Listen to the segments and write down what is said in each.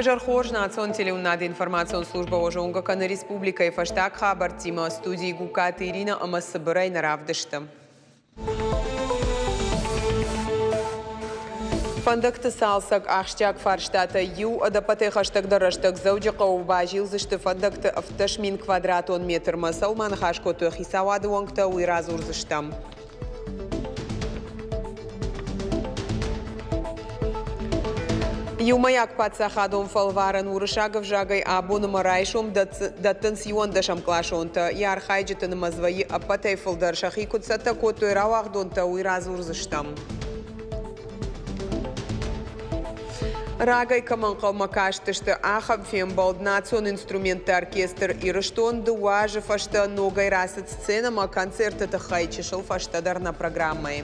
Уӕ хорз национ телеуынынады информацион службӕ уӕ зонгӕ кӕны республикӕйы фӕстаг хабӕрттимӕ студийы Гугкаты Иринӕ ӕмӕ цыбырӕй нӕ равдысты. Фӕндӕгты цалцӕг ахсджиаг фарстатӕй иу ӕдӕппӕтӕй хӕстӕгдӕр рӕстӕг Дзӕуджыхъӕуы базилдзысты фӕндӕгты 17 мин квадратон метрмӕ. Цӕуыл ма ныхас кодтой хицауады уӕнгтӕ, уый радзурдзыстӕм. Иумӕйаг паддзахадон фӕлварӕн уырыссаг ӕвзагӕй абон ӕмӕ райсом дӕттынц иуӕндӕсӕмкъласонтӕ. Йӕ архайджыты нымӕц вӕййы ӕппӕтӕй фылдӕр. Сӕхи куыд цӕттӕ кодтой рауагъдонтӕ, уый радзурдзыстӕм. Рагӕй кӕм ӕнхъӕлмӕ кастысты, ахӕм фембӕлд национ инструментты оркестр «Ирыстон» дыууӕ азы фӕстӕ ногӕй рацыд сценӕмӕ концерты тыххӕй чысыл фӕстӕдӕр нӕ программӕйы.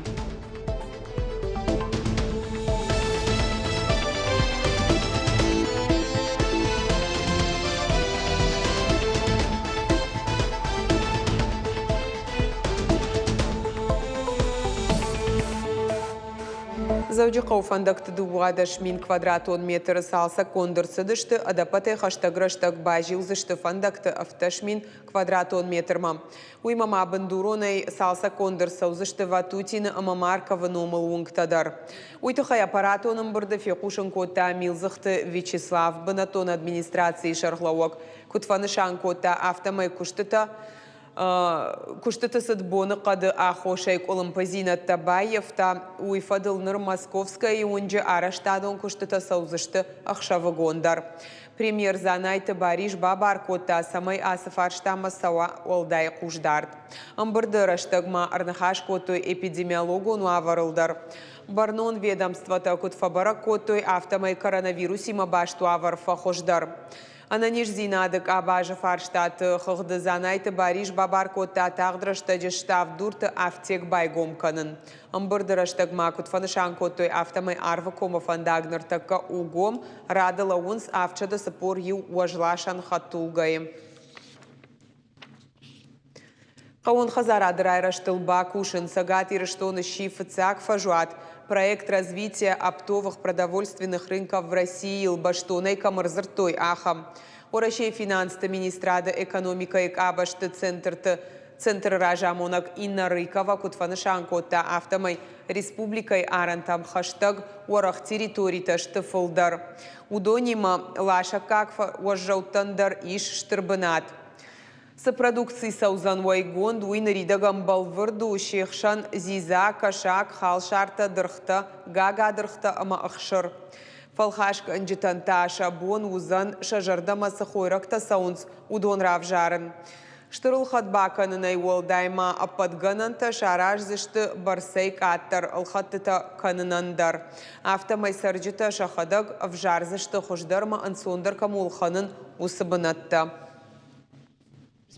Дзӕуджыхъӕуы фӕндӕгты 12 мин квадратон метры цалцӕггонд ӕрцыдысты, ӕдӕппӕтӕй хӕстӕг рӕстӕг базилдзысты фӕндӕгты 17 мин квадратон метрмӕ. Уыимӕ ма бындуронӕй цалцӕггонд ӕрцӕудзысты Ватутины ӕмӕ Марковы номыл уынгтӕ дӕр. Уый тыххӕй аппаратон ӕмбырды фехъусын кодта Милдзыхты Вячеслав, бынӕттон администрацийы сӕргълӕууӕг. Куыд фӕнысан кодта, афтӕмӕй куыстытӕ Куыстыты цыд боныхъӕды аххосӕй къуылымпыдзинӕдтӕ баййӕфта, уый фӕдыл ныр Московскӕйы уынджы арӕзтадон куыстытӕ цӕудзысты ӕхсӕвыгон дӕр. Премьер Дзанайты Барис бабар кодта, цӕмӕй ацы фарстамӕ цӕуа уӕлдай хъусдард. Ӕмбырды рӕстӕг ма ӕрныхас кодтой эпидемиологон уавӕрыл дӕр. Бӕрнон ведомствотӕ куыд фӕбӕрӕг кодтой, афтӕмӕй коронавирусимӕ баст уавӕр фӕхуыздӕр. Ӕнӕниздзинады къабазы фарстаты хыгъды Дзанайты Барис бабар кодта тагъд рӕстӕджы Ставд-Дурты афтек байгом кӕнын. Ӕмбырды рӕстӕг ма куыд фӕнысан кодтой, афтӕмӕй Арвыкомы фӕндаг ныртӕккӕ у гом, рады лӕууынц 741 уӕзласӕн хӕдтулгӕйы. Хъӕууон хӕдзарады райрӕзтыл бакусын Цӕгат Ирыстоны сси фыццаг фӕзуат. Проект «Развитие оптовых продовольственных рынков в России»-йыл бӕстонӕй кӕм ӕрдзырдтой, ахӕм. Уӕрӕсейы финансты министрады экономикӕйы къабӕзты центрты центры разамонӕг Инна Рыкова куыд фӕнысан кодта, афтӕмӕй республикӕйы арӕнтӕм хӕстӕг уӕрӕх территоритӕ сты фылдӕр. Уыдонимӕ ласӕггаг уӕззӕуттӕн дӕр ис стыр бынат. Цы продукци цӕудзӕн уӕйгонд, уый ныридӕгӕн бӕлвырд у, се хсӕн дзидза, кӕсаг, халсартӕ, дыргътӕ, гагадыргътӕ ӕмӕ ӕхсыр. Фӕлхасгӕнджытӕн та сӕ бон уыдзӕн, сӕ зӕрдӕмӕ цы хойрӕгтӕ цӕуынц, уыдон равзарын. Стыр ӕлхӕд бакӕнынӕй уӕлдай ма ӕппӕт гӕнӕнтӕ сараздзысты бӕрцӕй къаддӕр ӕлхӕдтытӕ кӕнынӕн дӕр. Афтӕмӕй цӕрджытӕ сӕхӕдӕг ӕвзардзысты хуыздӕрмӕ ӕнцондӕр кӕм у ӕлхӕнын, уыцы бынӕттӕ.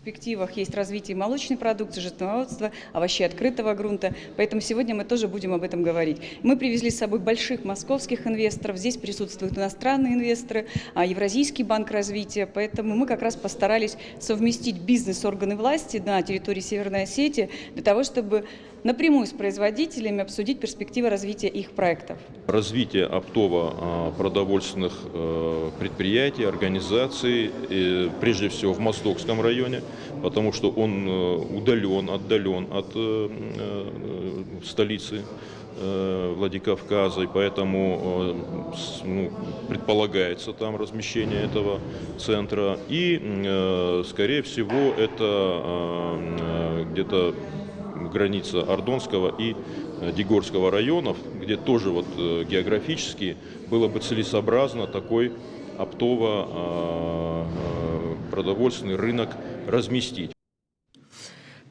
перспективах есть развитие молочной продукции, животноводства, овощей открытого грунта. Поэтому сегодня мы тоже будем об этом говорить. Мы привезли с собой больших московских инвесторов. Здесь присутствуют иностранные инвесторы, Евразийский банк развития. Поэтому мы как раз постарались совместить бизнес-органы власти на территории Северной Осетии для того, чтобы напрямую с производителями обсудить перспективы развития их проектов. Развитие оптово-продовольственных предприятий, организаций, прежде всего в Моздокском районе, потому что он удален, отдален от столицы Владикавказа, и поэтому ну, предполагается там размещение этого центра. И, скорее всего, это где-то граница Ардонского и Дигорского районов, где тоже вот географически было бы целесообразно такой оптово-продовольственный рынок разместить.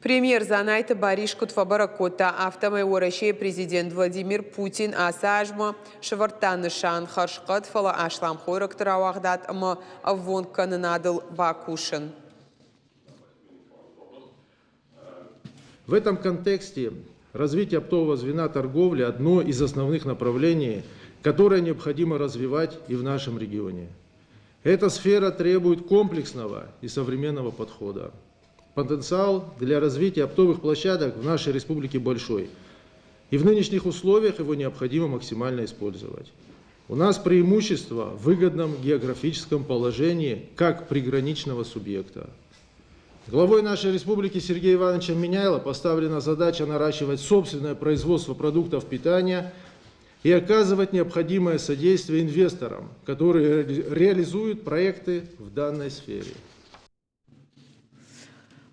Премьер Дзанайты Барис куыд фӕбӕрӕг кодта, афтӕмӕй Уӕрӕсейы президент Владимир Путин ацы азмӕ сӕвӕрдта нысан хӕрзхъӕд, фӕлӕ аслам хойрӕгты рауагъдад ӕмӕ ӕввонгкӕнынадыл бакусын. В этом контексте развитие оптового звена торговли – одно из основных направлений, которое необходимо развивать и в нашем регионе. Эта сфера требует комплексного и современного подхода. Потенциал для развития оптовых площадок в нашей республике большой, и в нынешних условиях его необходимо максимально использовать. У нас преимущество в выгодном географическом положении как приграничного субъекта. Главой нашей республики Сергеем Ивановичем Меняйло поставлена задача наращивать собственное производство продуктов питания и оказывать необходимое содействие инвесторам, которые реализуют проекты в данной сфере.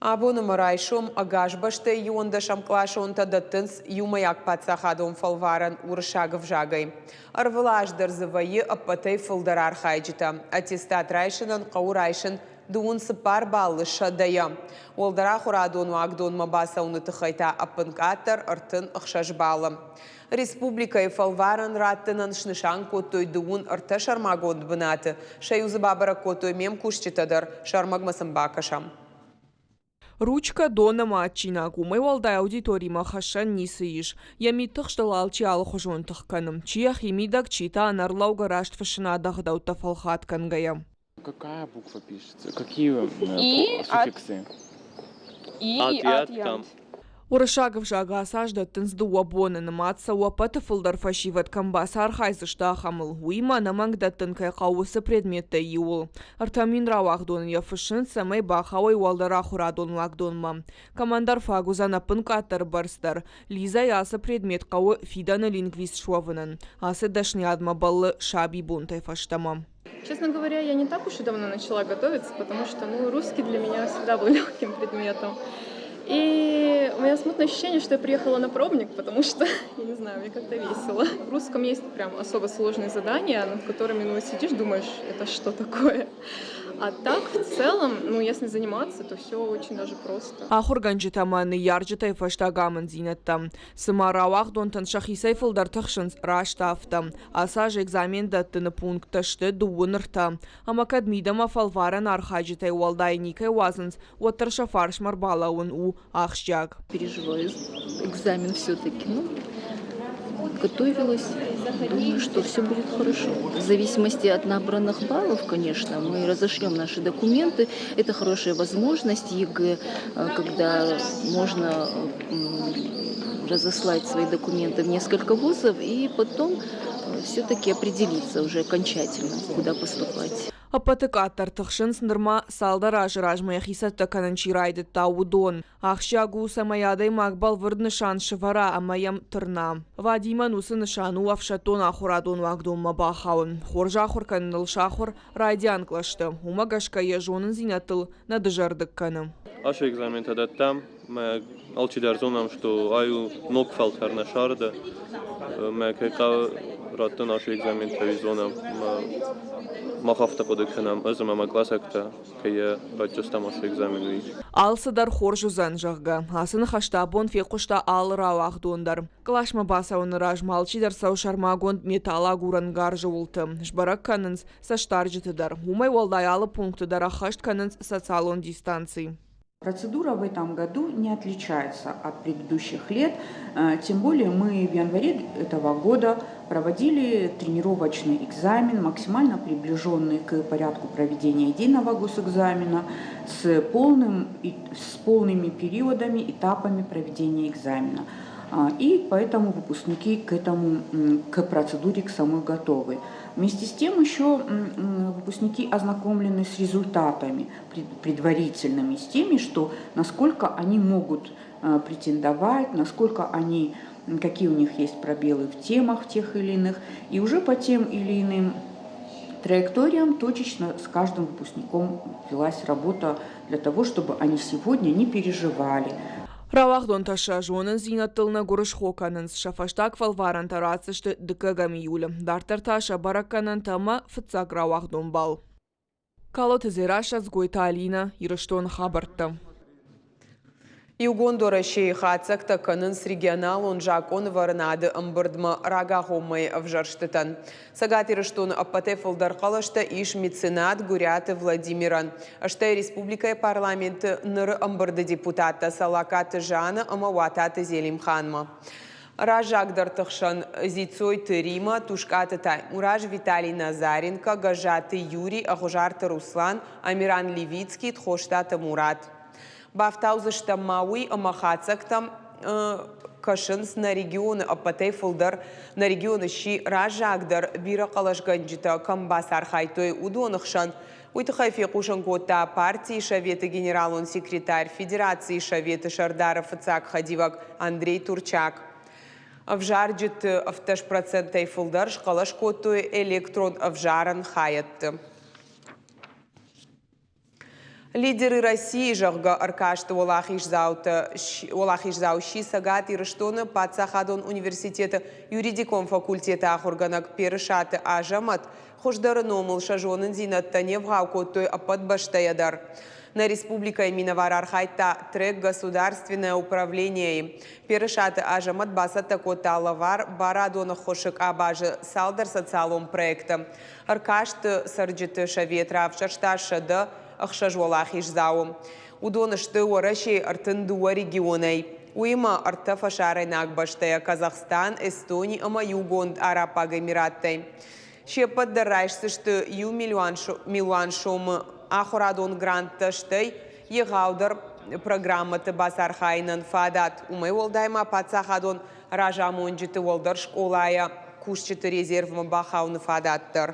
Абон ӕмӕ райсом ӕгас бӕстӕйы иуӕндӕсӕмкъласонтӕ дӕттынц иумӕйаг паддзахадон фӕлварӕн уырыссаг ӕвзагӕй. Ӕрвылаз дӕр дзы вӕййы ӕппӕтӕй фылдӕр архайджытӕ. Аттестат райсынӕн хъӕуы райсын 24 баллы сӕдӕйӕ. Уӕлдӕр ахуырадон уагдонмӕ бацӕуыны тыххӕй та ӕппынкъаддӕр 36 баллы. Республикӕйы фӕлварӕн раттынӕн снысан кодтой 33 сӕрмагонд бынаты. Сӕ иу дзы бабӕрӕг кодтой ме мкусджытӕ дӕр. Сӕ ӕрмӕгмӕ сын бакӕсӕм. Ручкӕ, дон ӕмӕ адджинаг, уымӕй уӕлдай аудиторимӕ хӕссӕн ницы ис. Йӕ мидтыхстыл алчи алыхуызон тых кӕны. Чи йӕхи мидӕг, чи та ӕнӕрлӕугӕ растфыссынады ӕгъдӕуттӕ фӕлхат кӕнгӕйӕ. Какая буква пишется? Какие И, от, суффиксы? И, Ат, и, ят, ат, ят. там. Уырыссаг ӕвзаг ацы аз дӕттынц дыууӕ боны, нымад цӕуы ӕппӕты фылдӕр фӕсивӕд кӕм бацархайдзысты, ахӕмыл. Уыимӕ ӕнӕмӕнг дӕттын кӕй хъӕуы, уыцы предметтӕй иуыл. 3000 рауагъдоны йӕ фыссынц, цӕмӕй бахауой уӕлдӕр ахуырадон уагдонмӕ. Кӕмӕндӕр фаг уыдзӕн ӕппынкъаддӕр бӕрц дӕр. Лизӕйы ацы предмет хъӕуы фидӕны лингвист суӕвынӕн. Ацы дӕсныйадмӕ бӕллы сабибонтӕй фӕстӕмӕ. Честно говоря, я не так уж и давно начала готовиться, потому что, ну, русский для меня всегда был легким предметом. И у меня смутное ощущение, что я приехала на пробник, потому что, я не знаю, мне как-то весело. В русском есть прям особо сложные задания, над которыми, ну, сидишь, думаешь, это что такое? А так, в целом, ну, если заниматься, то все очень даже просто. Ахуыргӕнджытӕ ӕмӕ ныййарджытӕй фӕстаг амынддзинӕдтӕ. Цыма рауагъдонтӕн сӕхицӕй фылдӕр тыхсынц, раст афтӕ. Ацы аз экзамен дӕттыны пункттӕ сты 33. Ӕмӕ кӕд мидӕмӕ фӕлварӕн архайджытӕй уӕлдай никӕй уадзынц, уӕддӕр сӕ фарсмӕ ӕрбалӕууын у ахсджиаг. Переживаю экзамен все-таки. Ну, готовилась. Думаю, что все будет хорошо. В зависимости от набранных баллов, конечно, мы разошлем наши документы. Это хорошая возможность ЕГЭ, когда можно разослать свои документы в несколько вузов и потом все-таки определиться уже окончательно, куда поступать. Ӕппӕты къаддӕр тыхсынц нырма цалдӕр азы размӕ йӕхи цӕттӕ кӕнын чи райдыдта, уыдон. Ахсджиаг у, цӕмӕй адӕймаг бӕлвырд нысан сӕвӕра ӕмӕ йӕм тырна. Вадимӕн уыцы нысан у ӕфсӕддон ахуырадон уагдонмӕ бахауын. Хорз ахуыр кӕныныл сахуыр райдиан кълӕсты. Уымӕ гӕсгӕ йӕ зонындзинӕдтыл нӕ дызӕрдыг кӕны. Ацы экзаментӕ дӕттӕм, мӕ алчидӕр зонӕм, что ай у ног фӕлтӕр нӕ сӕрды, мӕ кӕй хъӕуы раттын ацы экзаментӕ, уый зонӕм. Мах афтӕ хъуыды кӕнӕм, ӕз ӕмӕ мӕ къласӕгтӕ, кӕй йӕ ратдзыстӕм ацы экзамен, уый. Алцыдӕр хорз уыдзӕн, зӕгъгӕ, ацы ныхӕстӕ абон фехъуыста алы рауагъдон дӕр. Къласмӕ бацӕуыны размӕ алчидӕр цӕуы сӕрмагонд металлагурӕн гарзы уылты. Сбӕрӕг кӕнынц цӕстдарджыты дӕр. Уымӕй уӕлдай алы пункты дӕр ӕххӕст кӕнынц социалон дистанци. Процедура в этом году не отличается от предыдущих лет, тем более мы в январе этого года проводили тренировочный экзамен, максимально приближенный к порядку проведения единого госэкзамена, с полными периодами, этапами проведения экзамена. И поэтому выпускники к процедуре к самой готовы. Вместе с тем еще выпускники ознакомлены с результатами предварительными, с теми, что насколько они могут претендовать, какие у них есть пробелы в темах тех или иных, и уже по тем или иным траекториям точечно с каждым выпускником велась работа для того, чтобы они сегодня не переживали. Рауагъдонтӕ сӕ зонындзинӕдтыл нӕ гуырысхо кӕнынц. Сӕ фӕстаг фӕлварӕнтӕ ратдзысты 2 июлы. Дарддӕр та сӕ бӕрӕггӕнӕнтӕ ӕмӕ фыццаг рауагъдон бал. Калоты Дзерассӕ, Дзгойты Алинӕ, Ирыстоны хабӕрттӕ. Иугонд Уӕрӕсейы хатдзӕгтӕ кӕнынц регионалон закъонӕвӕрынады ӕмбырдмӕ рагагъоммӕйы ӕвзӕрстытӕн. Цӕгат Ирыстоны ӕппӕтӕй фылдӕр хъӕлӕстӕ ис меценат Гуыриаты Владимирӕн. Стӕй республикӕйы парламенты ныры ӕмбырды депутаттӕ Салакаты Жанна ӕмӕ Уататы Зелимханмӕ. Раззагдӕрты хсӕн Дзиццойты Римӕ, Тускъаты Таймураз, Виталий Назаренко, Гӕззаты Юрий, Ӕгъуызарты Руслан, Амиран Левицкий, Тхостаты Мурат. Бафтаудзыстӕм ма уый, ӕмӕ хатдзӕгтӕм кӕсынц нӕ регионы ӕппӕтӕй фылдӕр. Нӕ регионы сси раззагдӕр, бирӕ хъӕлӕсгӕнджытӕ кӕм бацархайдтой, уыдоны хсӕн. Уый тыххӕй фехъусын кодта партийы советы генералон секретарь, Федерацийы Советы сӕрдары фыццаг хӕдивӕг Андрей Турчак. Ӕвзарджыты 17 процентӕй фылдӕр схъӕлӕс кодтой электрон ӕвзарӕн хайӕдты. Лидеры России, зӕгъгӕ, ӕркасты уӕлахиздзау сси Цӕгат Ирыстоны паддзахадон университеты юридикон факультеты ахуыргӕнӕг Перысаты Азӕмӕт. Хуыздӕры номыл сӕ зонындзинӕдтӕ не вгъау кодтой ӕппӕт бӕстӕйӕ дӕр. Нӕ республикӕйы минӕвар архайдта трек «Государственное управление-йы. Перысаты Азӕмӕт бацӕттӕ кодта лӕвар барадон ӕххуысы къабазы цалдӕр социалон проекты. Ӕркасты цӕрджыты совет равзӕрста 106 уӕлахиздзауы. Уыдон сты Уӕрӕсейы 32 регионӕй. Уыимӕ ӕртӕ фӕсарӕйнаг бӕстӕйӕ Казахстан, Эстони ӕмӕ Иугонд Араббаг Эмираттӕй. Се ппӕт дӕр райсдзысты иу милуан сомы ахуырадон гранттӕ, стӕй егъаудӕр программӕты бацархайынӕн фадат. Уымӕй уӕлдай ма паддзахадон разамонджыты уӕлдӕр скъолайӕ кусджыты резервмӕ бахауыны фадат дӕр.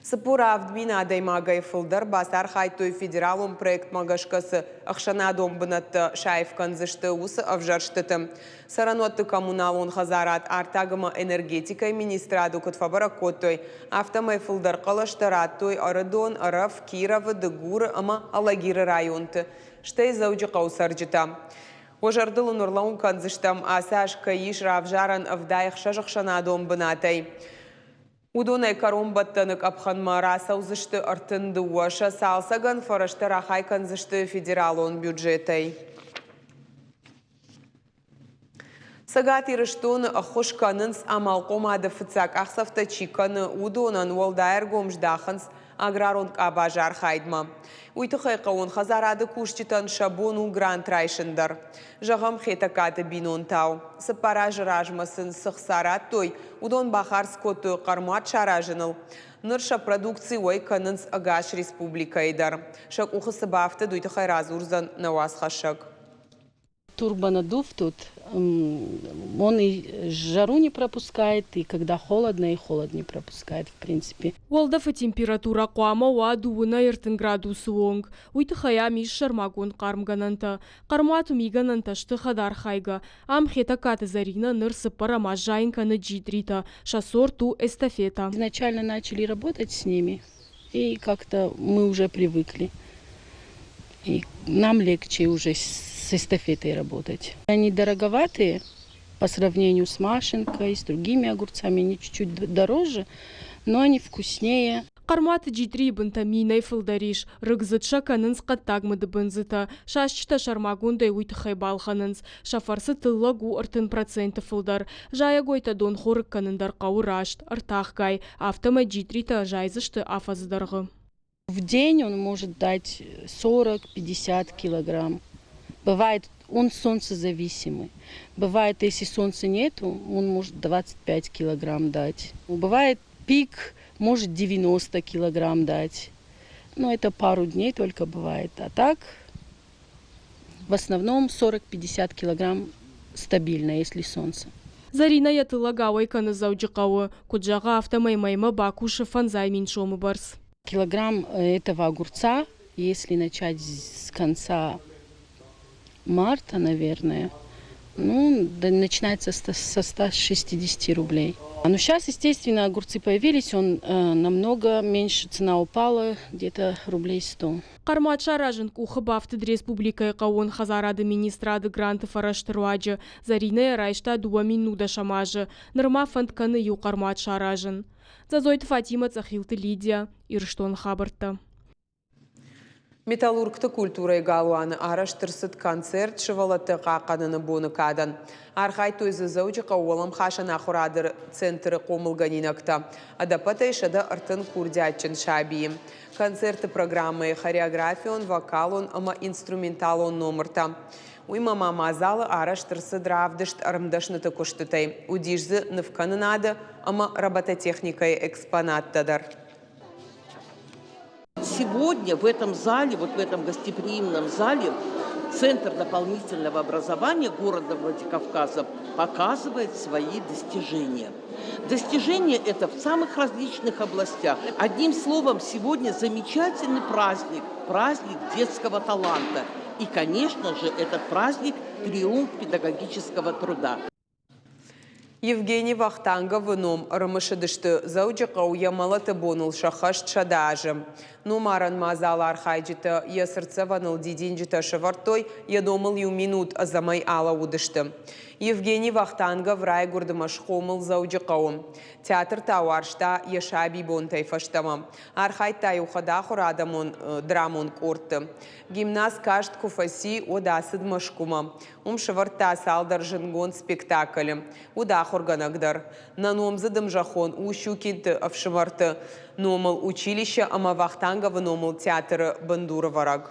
47 000 адӕймагӕй фылдӕр бацархайдтой федералон проектмӕ гӕсгӕ цы ӕхсӕнадон бынӕттӕ саив кӕндзысты, уыцы ӕвзӕрстыты. Цӕрӕнуӕтты коммуналон хӕдзарад, артаг ӕмӕ энергетикӕйы министрады куыд фӕбӕрӕг кодтой, афтӕмӕй фылдӕр хъӕлӕстӕ радтой Ӕрыдон, Ӕрӕф, Кировы, Дыгуры ӕмӕ Алагиры районты, стӕй Дзӕуджыхъӕуы цӕрджытӕ. Уӕ зӕрдыл уын ӕрлӕууын кӕндзыстӕм, ацы аз кӕй ис равзарӕн 76 ӕхсӕнадон бынатӕй. Уыдонӕй кӕронбӕттӕны къӕпхӕнмӕ рацӕудзысты 32. Сӕ цалцӕгӕн фӕрӕзтӕ рахай кӕндзысты федералон бюджетӕй. Цӕгат Ирыстоны ӕххуыс кӕнынц, амалхъомады фыццаг къахдзӕфтӕ чи кӕны, уыдонӕн уӕлдай ӕргом здахынц аграрон къабазы архайдмӕ. Уый тыххӕй хъӕууон хӕдзарады кусджытӕн сӕ бон у грант райсын дӕр. Зӕгъӕм, Хетӕгкаты бинонтау. Цыппар азы размӕ сын цы хца радтой, уыдон бахардз кодтой хъӕрмуат саразыныл. Ныр сӕ продукци уӕй кӕнынц ӕгас республикӕйы дӕр. Сӕ къухы цы бафтыд, уый тыххӕй радзурдзӕн нӕ уацхӕссӕг. Турбонаддув тут, он и жару не пропускает, и когда холодно, и холод не пропускает, в принципе. Уӕлдӕфы температурӕ хъуамӕ уа дыууынӕй ӕртын градусы онг. Уый тыххӕй ам ис сӕрмагонд хъармгӕнӕнтӕ. Хъӕрмуаты мигӕнӕнтӕ сты хӕдархайгӕ. Ам Хетӕгкаты Зӕринӕ ныр цыппӕрӕм аз зайын кӕны джитъритӕ. Сӕ сорт у эстафета. Изначально начали работать с ними, и как-то мы уже привыкли. И нам легче уже с эстафетой работать. Они дороговатые по сравнению с Машинкой, с другими огурцами, они чуть-чуть дороже, но они вкуснее. Хъӕрмуаты джитърийы бынтӕ минӕй фылдӕр ис. Рыгдзыд сӕ кӕнынц хъӕддаг мыдыбындзытӕ. Сасчытӕ сӕрмагондӕй уый тыххӕй балхӕнынц. Сӕ фӕрцы тыллӕг у 30% фылдӕр. Зайӕгойтӕ донхорыг кӕнын дӕр хъӕуы раст, ӕртахгай. Афтӕмӕй джитъритӕ зайдзысты афӕдзы дӕргъы. В день он может дать 40-50 килограмм. Бывает, он солнцезависимый. Бывает, если солнца нету, он может 25 килограмм дать. Бывает, пик может 90 килограмм дать. Но это пару дней только бывает. А так, в основном 40-50 килограмм стабильно, если солнце. Зӕринӕ йӕ тыллӕг ауӕй кӕны Дзӕуджыхъӕуы. Куыд зӕгъы, афтӕмӕй мӕймӕ бакусы фӕндзай мин сомы бӕрц. Килограмм этого огурца, если начать с конца марта, наверное, ну, начинается со 160 рублей. Ну, сейчас, естественно, огурцы появились, он намного меньше, цена упала, где-то рублей 100. Хъӕрмуат саразын къухы бафтыд республикӕйы хъӕууон хӕдзарады министрады гранты фӕрӕзты руаджы. Зӕринӕ йӕ райста 2010 азы. Нырма фӕнд кӕны иу хъӕрмуат саразын. Дзӕдзойты Фатимӕ, Цъӕхилты Лидия, Ирыстоны хабӕрттӕ. Металлургты культурӕйы галуаны арӕзт ӕрцыд концерт сывӕллӕтты хъахъхъӕныны боны кадӕн. Архайдтой дзы Дзӕуджыхъӕуы уӕлӕмхасӕн ахуырады центры хъомылгӕнинӕгтӕ. Ӕдӕппӕтӕй 130 курдиатджын сабийы. Концерты программӕйы хореографион, вокалон ӕмӕ инструменталон номыртӕ. Уыимӕ ма мадзалы арӕзт ӕрцыд равдыст ӕрмдӕсныты куыстытӕй. Уыдис дзы нывкӕнынады ӕмӕ робототехникӕйы экспонаттӕ дӕр. Сегодня в этом зале, вот в этом гостеприимном зале, Центр дополнительного образования города Владикавказа показывает свои достижения. Достижения это в самых различных областях. Одним словом, сегодня замечательный праздник, праздник детского таланта. И, конечно же, этот праздник – триумф педагогического труда. Евгений Вахтанговы ном ӕрымысыдысты Дзӕуджыхъӕуы йӕ мӕлӕты боныл сӕххӕст 100 азы. Номарӕн мадзалы архайджытӕ йӕ цыртдзӕвӕныл дидинджытӕ сӕвӕрдтой, йӕ номыл иу минут ӕдзӕмӕй алӕууыдысты. Евгений Вахтангов райгуырд ӕмӕ схъомыл Дзӕуджыхъӕуы. Театр та уарзта йӕ сабибонтӕй фӕстӕмӕ. Архайдта-иу хӕдахуыр адӕмон драмон къордты. Гимназ каст куы фӕци, уӕд ацыд Мӕскуымӕ. Уым сӕвӕрдта цалдӕр зындгонд спектаклы. Уыд ахуыргӕнӕг дӕр. Нӕ номдзыд ӕмзӕххон у Щукинты ӕфсымӕрты номыл училище ӕмӕ Вахтанговы номыл театры бындурӕвӕрӕг.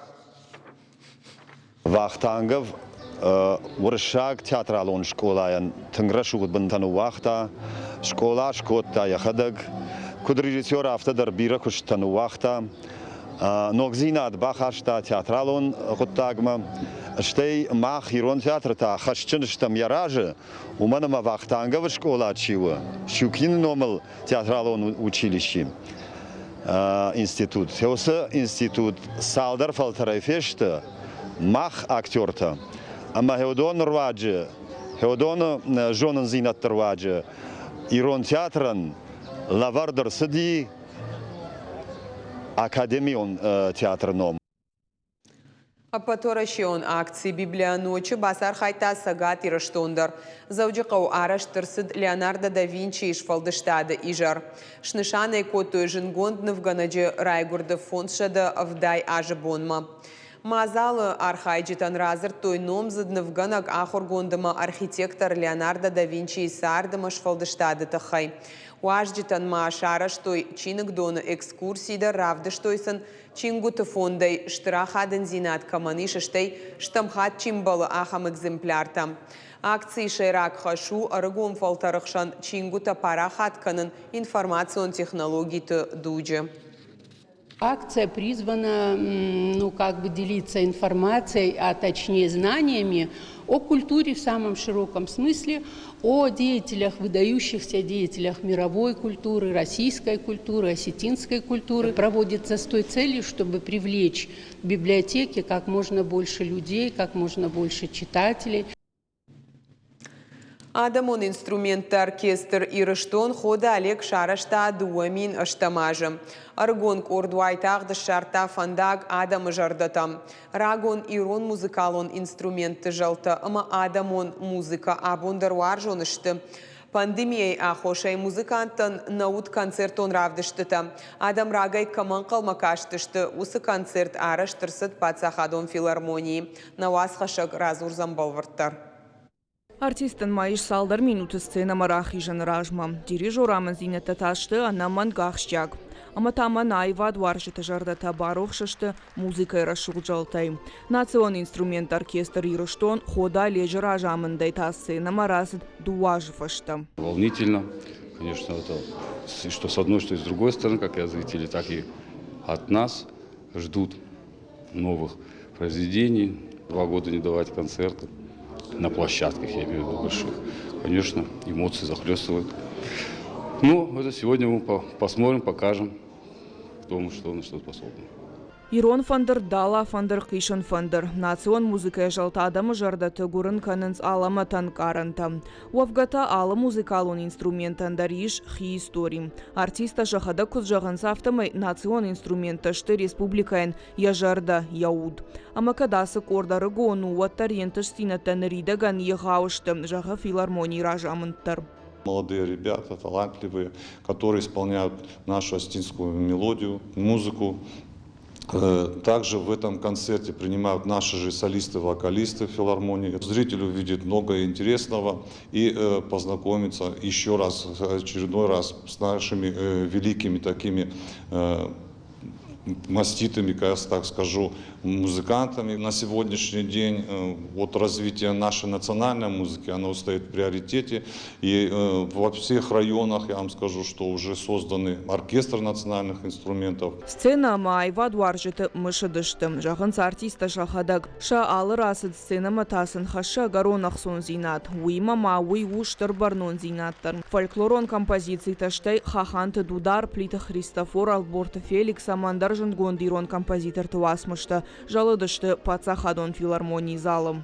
Вахтангов уырыссаг театралон скъолайӕн тынг рӕсугъд бынтӕ ныууагъта, скъола скодта йӕхӕдӕг. Куыд режиссер, афтӕ дӕр бирӕ куыстытӕ ныууагъта. Ногдзинад бахаста театралон хъуыддагмӕ. Стӕй мах ирон театры та хӕсджын стӕм йӕ разы, уымӕн ӕмӕ Вахтанговы скъола чи у, Щукины номыл театралон училище, институт. Уыцы институт цалдӕр фӕлтӕрӕй фесты мах актертӕ. Ӕмӕ уыдон руаджы, уыдоны зонындзинӕдты руаджы ирон театрӕн лӕвӕрд ӕрцыди академион театры ном. Ӕппӕтуӕрӕсеон акци «Библия ночи» бацархайдта Цӕгат Ирыстон дӕр. Дзӕуджыхъӕуы арӕзт ӕрцыд Леонардо да Винчийы сфӕлдыстады изӕр. Снысан ӕй кодтой зындгонд нывгӕнӕджы райгуырды 570 азы бонмӕ. Мадзалы архайджытӕн радзырдтой номдзыд нывгӕнӕг, ахуыргонд ӕмӕ архитектор Леонардо да Винчийы цард ӕмӕ сфӕлдыстады тыххӕй. Уазджытӕн ма сарӕзтой чиныгдоны экскурси дӕр, равдыстой сын Чингуыты фондӕй стыр ахадындзинад кӕмӕн ис, стӕй стӕм хатт чи мбӕлы, ахӕм экземпляртӕ. Акцийы сӕйраг хӕс у ӕрыгон фӕлтӕры хсӕн чингуытӕ парахат кӕнын информацион технологиты дуджы. Акция призвана, ну, как бы делиться информацией, а точнее знаниями о культуре в самом широком смысле, о деятелях, выдающихся деятелях мировой культуры, российской культуры, осетинской культуры. Проводится с той целью, чтобы привлечь в библиотеки как можно больше людей, как можно больше читателей. Адӕмон инструментты оркестр «Ирыстон» Ходы Олег сарӕзта 2008 азы. Ӕрыгон къорд уайтагъд ссардта фӕндаг адӕмы зӕрдӕтӕм. Рагон ирон музыкалон инструментты зӕлтӕ ӕмӕ адӕмон музыкӕ абон дӕр уарзон сты. Пандемийӕйы аххосӕй музыканттӕн нӕ уыд концертон равдыстытӕ. Адӕм рагӕй кӕмӕ ӕнхъӕлмӕ кастысты, уыцы концерт арӕзт ӕрцыд паддзахадон филармонийы. Нӕ уацхӕссӕг радзурдзӕн бӕлвырддӕр. Артисттӕн ма ис цалдӕр минуты сценӕмӕ рахизыны размӕ. Дирижеры амынддзинӕдтӕ та сты ӕнӕмӕнг ахсджиаг. Ӕмӕ та мӕн аивадуарзджыты зӕрдӕтӕ барухс сты музыкӕйы рӕсугъд зӕлтӕй. Национ инструмент оркестр «Ирыстон» Ходы Оледжы разамындӕй та сценӕмӕ рацыд дыууӕ азы фӕстӕ. Волнительно, конечно, это что с одной, что с другой стороны, как и от зрителей, так и от нас ждут новых произведений. 2 года не давать концерты на площадках, я имею в виду больших. Конечно, эмоции захлестывают. Но это сегодня мы посмотрим, покажем, кто мы, что на что способны. Ирон фӕндыр, дала фӕндыр, хъисын фӕндыр. Национ музыкӕйы зӕлтӕ адӕмы зӕрдӕты гуырын кӕнынц алӕмӕт ӕнкъарӕнтӕ. Уӕвгӕ та алы музыкалон инструментӕн дӕр ис хи истори. Артисттӕ сӕхӕдӕг куыд зӕгъынц, афтӕмӕй национ инструменттӕ сты республикӕйӕн йӕ зӕрдӕ, йӕ уд. Ӕмӕ кӕд ацы къорд ӕрыгон у, уӕддӕр йе нтыстдзинӕдтӕ ныридӕгӕн егъау сты, зӕгъы филармонийы разамынд дӕр. Молодые ребята, талантливые, которые исполняют нашу осетинскую мелодию, музыку. Также в этом концерте принимают наши же солисты-вокалисты филармонии. Зритель увидит много интересного и познакомится еще раз, очередной раз с нашими великими такими маститыми, я так скажу, музыкантами. На сегодняшний день вот развитие нашей национальной музыки, оно стоит в приоритете. И во всех районах, я вам скажу, что уже созданы оркестры национальных инструментов. Сценӕ ӕмӕ аивадуарзджыты мысыдысты, зӕгъынц артисттӕ сӕхӕдӕг. Сӕ алы рацыд сценӕмӕ та сын хӕссы ӕгӕрон ӕхцондзинад. Уыимӕ ма уый у стыр бӕрнондзинад дӕр. Фольклорон композицитӕ, стӕй Хаханты Дудар, Плиты Христофор, Ӕлборты Феликс ӕмӕ ӕндӕр зындгонд ирон композиторты уацмыстӕ зӕлыдысты паддзахадон филармонийы залы.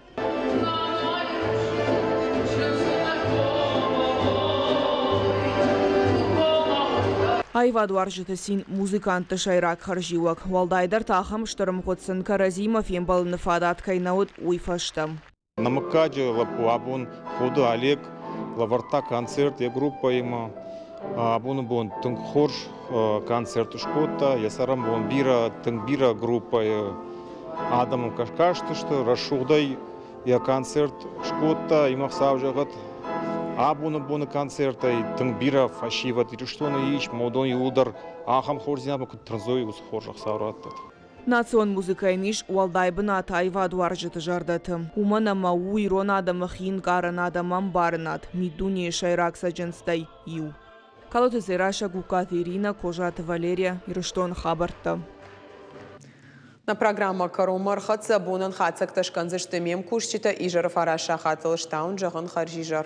Аивадуарзджыты цин музыкантты сӕйраг хӕрзиуӕг, уӕлдайдӕр та ахӕм стыр ӕмгъуыд сын кӕрӕдзимӕ фембӕлыны фадат кӕй нӕ уыд, уый фӕстӕ. Нӕ мыггаджы лӕппу абон Ходы Олег лӕвӕрдта концерт йӕ группӕимӕ. Абоны бон тынг хорз концерт скодта. Йӕ цӕрӕнбон бирӕ, тынг бирӕ группӕйы адӕм ӕм кастысты, рӕсугъдӕй йӕ концерт скодта. Имӕ Хуыцау зӕгъӕд, абоны боны концертӕй тынг бирӕ фӕсивӕд Ирыстоны ис, ӕмӕ уыдон иууылдӕр ахӕм хорздзинадмӕ куыд тырндзой, уыцы хорзӕх Хуыцау раттӕд. Национ музыкӕйӕн ис уӕлдай бынат аивадуарзджыты зӕрдӕты, уымӕн ӕмӕ у ирон адӕмы хиӕнкъарынад ӕмӕ ӕмбарынад миддунейы сӕйраг цӕджындзтӕй иу. Калоты Дзерассӕ, Гугкаты Иринӕ, Козаты Валерия, Ирыстоны хабӕрттӕ. Нӕ программӕ кӕронмӕ ӕрхӕццӕ. Бонӕн хатдзӕгтӕ скӕндзысты ме мкусджытӕ изӕры фараст сахатыл. Стауын зӕгъын хӕрзизӕр.